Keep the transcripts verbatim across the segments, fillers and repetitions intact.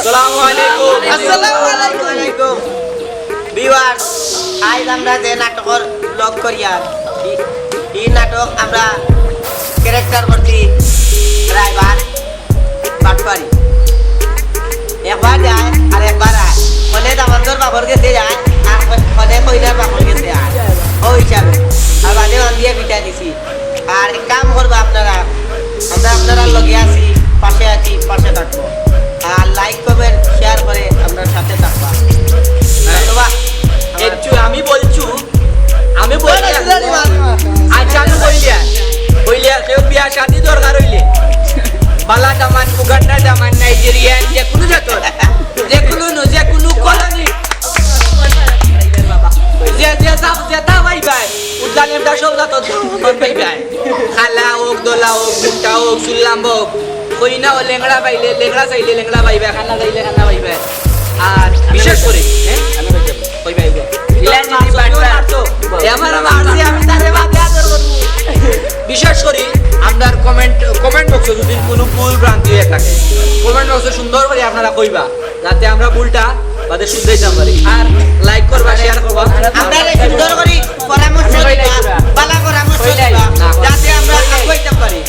আসসালামু আলাইকুম। আসসালামু আলাইকুম। Viewers, আইজ আমরা যে নাটকর vlog করিয়ার, ই, ই নাটক আমরা character করছি রায়বার বাটপারি। একবার যায় আর একবার আয়। হনে দামান্দর বাপর গেছে যায়, আর হনে কইনার বাপর গেছে যায়। ও হিসাবে। আর বাদে বান্ধিয়া পিঠা দিছি। আর এক কাম করবা আপনারা, আমরা আপনারার লগে আছি, পাশে আছি, পাশে থাকবো। আর like, comment, share করে আমরার সাথে থাকবা। ধন্যবাদ। একটু আমি বলছু, আমি বলছি, আচ্ছা, আমি বললি আর, বললি আর, কেউ বিয়া শাদি দরকার হইলে, বালা দামান, উগান্ডা দামান, নাইজেরিয়ান, যে কোনো জাতর, যে কোনো নু-, যে কোনো কলোনি, যে, যে, যে, যেটা পাইবায়, উদ্দালিমটা সব জাতর পাইবায়। খালা হোক, দলা হোক, বুটা হোক, সুল্লাম হোক, কইনা ও লেংড়া পাইলে, লেংড়া চাইলে, লেংড়া পাইবা, কানা চাইলে, কানা পাইবা। আর বিশেষ করে, হ্যাঁ? কইবা, কইবা। ইলা যদি বাটপার। এ আমার মারছে, আমি তারে বাদে আদর করবো। বিশেষ করি আপনার comment, comment box-ও যদি কোনো ভুল ভ্রান্তি হয়ে থাকে, comment box-ও সুন্দর করে আপনারা কইবা, যাতে আমরা ভুলটা বাদে শুধরাইতাম পারি। আর like করবা, share করবা। আপনারা সুন্দর করে পরামর্শ দিবা, ভালা পরামর্শ দিবা, যাতে আমরা আগুয়াইতাম পারি।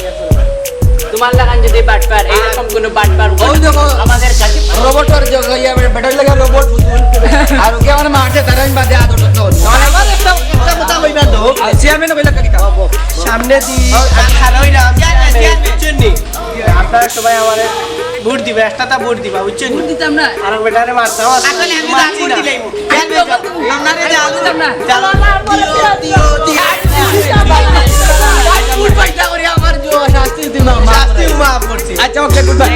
তোমার লাখান যদি বাটপার, এইরকম কোনো বাটপার ওই দেখো, আমাদের কাছে রোবটর যে ইয়া, ব্যাটারি লাগা রোবট পুতুল। আর ওকে আমার মাঠে তারাই বাদে আদর যত্ন করবো। আমার একটা, একটা কথা কইবা তো। আর চেয়ারম্যান কইলা কিতা? সামনে দি আর খারইলাম। Chairman, chairman. বুঝছেন নি? আপনারা সবাই আমারে ভোট দিবা, একটাতা ভোট দিবা, বুঝছেন নি? ভোট দিতাম না। আর বেটারে মারতাম আছে। আসলে আমি তো মারছি ভোট না। দিলাইমু। আপনারে যে আলু দিতাম না। চালো। দিও, দিও, দিও। ভোট পয়সা করে আমার জো শাস্তি দিন, মাফ শাস্তি করে। মাফ করছি। আচ্ছা, ওকে, গুড বাই।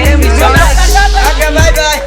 ওকে, বাই বাই।